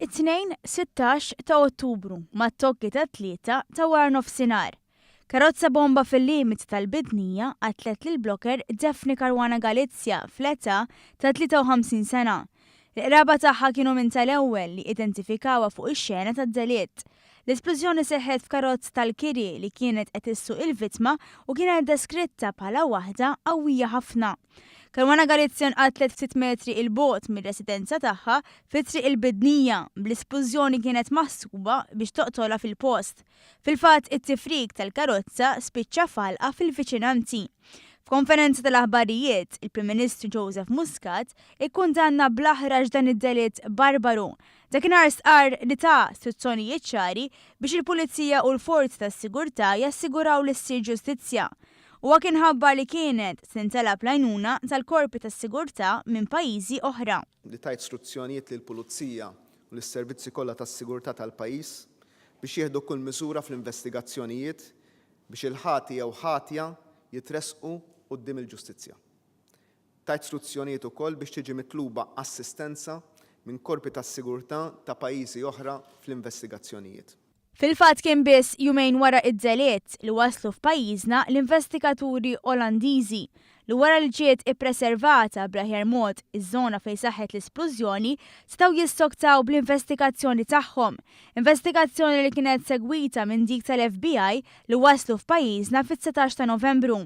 It-Tnejn 16 ta' Ottubru mat-tokki tat-tlieta ta' waranofsinhar, karozza bomba fil-limiti tal-Bidnija qatlet lill-blogger Daphne Caruana Galizia fl-età ta' 53 sena. Il-qraba tagħha kienu minn tal-ewwel li identifikawha fuq ix-xena tad-delitt. L-isplużjoni seħħet f'karozza tal-kiri li kienet qed issuq il-vittma u kienet deskritta bħala waħda qawwija ħafna. Caruana Galizia nqatlet ftit metri 'il bogħod mir-residenza tagħha fi Triq il-Bidnija, bl-isplużjoni kienet maħsuba biex toqtolha fil-post. Fil-fatt, it-tifrik tal-karozza spiċċa f'għalqa fil-viċinanzi. F'konferenza tal-aħbarijiet, il-Prim Ministru Joseph Muscat ikkundanna bl-aħrax dan id-delitt barbaru. Dakinhar stqarr li ta struzzjonijiet ċari biex il-Pulizija u l-forzi tas-sigurtà jassiguraw li ssir ġustizzja. Huwa kien ħabbar li kienet se tintalab l-għajnuna tal-korpi tas-sigurtà minn pajjiżi oħra. Li tajt struzzjonijiet lill-Pulizija u lis-servizzi kollha tas-sigurtà tal-pajjiż biex jieħdu kull miżura fl-investigazzjonijiet biex il-ħati jew ħatja jitressqu quddiem il-ġustizzja. Tajt struzzjonijiet ukoll biex tiġi mitluba assistenza minn korpi tas-sigurtà ta' pajjiżi oħra fl-investigazzjonijiet. Fil-fatt kien biss jumejn wara id-delitt li waslu f'pajjiżna l-investigaturi Olandiżi li wara li ġiet ippreservata bl-aħjar mod iż-żona fejn seħħet l-isplużjoni setgħu jissoktaw bl-investigazzjoni tagħhom, investigazzjoni li kienet segwita minn dik tal-FBI li waslu f'pajjiżna fit-19 ta' Novembru.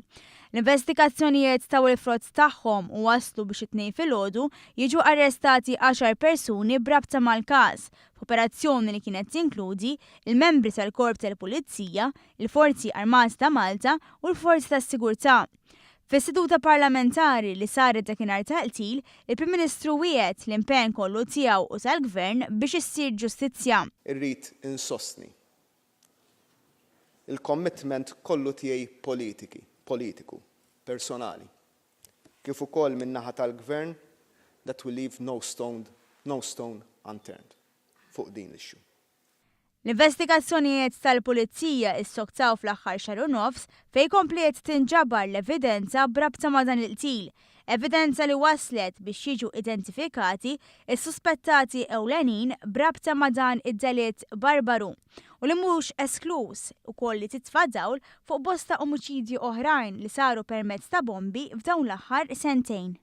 L-investigazzjonijiet taw il-frott tagħhom u waslu biex it-Tnejn filgħodu jiġu arrestati għaxar persuni b'rabta mal-każ, f'operazzjoni li kienet tinkludi l-membri tal-Korp tal-Pulizija, il-Forzi Armati ta' Malta u l-Forzi tas-Sigurtà. Fis-seduta parlamentari li saret dakinhar tal-qtil, il-Prim Ministru wiegħed l-impenn kollu tiegħu u tal-Gvern biex issir ġustizzja. Irrid insostni l-commitment kollu tiegħi politiki, politiku, personali, kif ukoll min-naħa tal-Gvern that we leave no stone, no stone unturned fuq din l-issue. L-investigazzjonijiet tal-Pulizija issoktaw fl-aħħar xahar u nofs fejn kompliet tinġabar l-evidenza b'rabta ma' dan il-qtil, evidenza li wasslet biex jiġu identifikati s-suspettati ewlenin b'rabta ma' dan id-delitt barbaru. U li mhux eskluż ukoll li titfa' dawl fuq bosta omiċidji oħrajn li saru permezz ta' bombi f'dawn l-aħħar sentejn.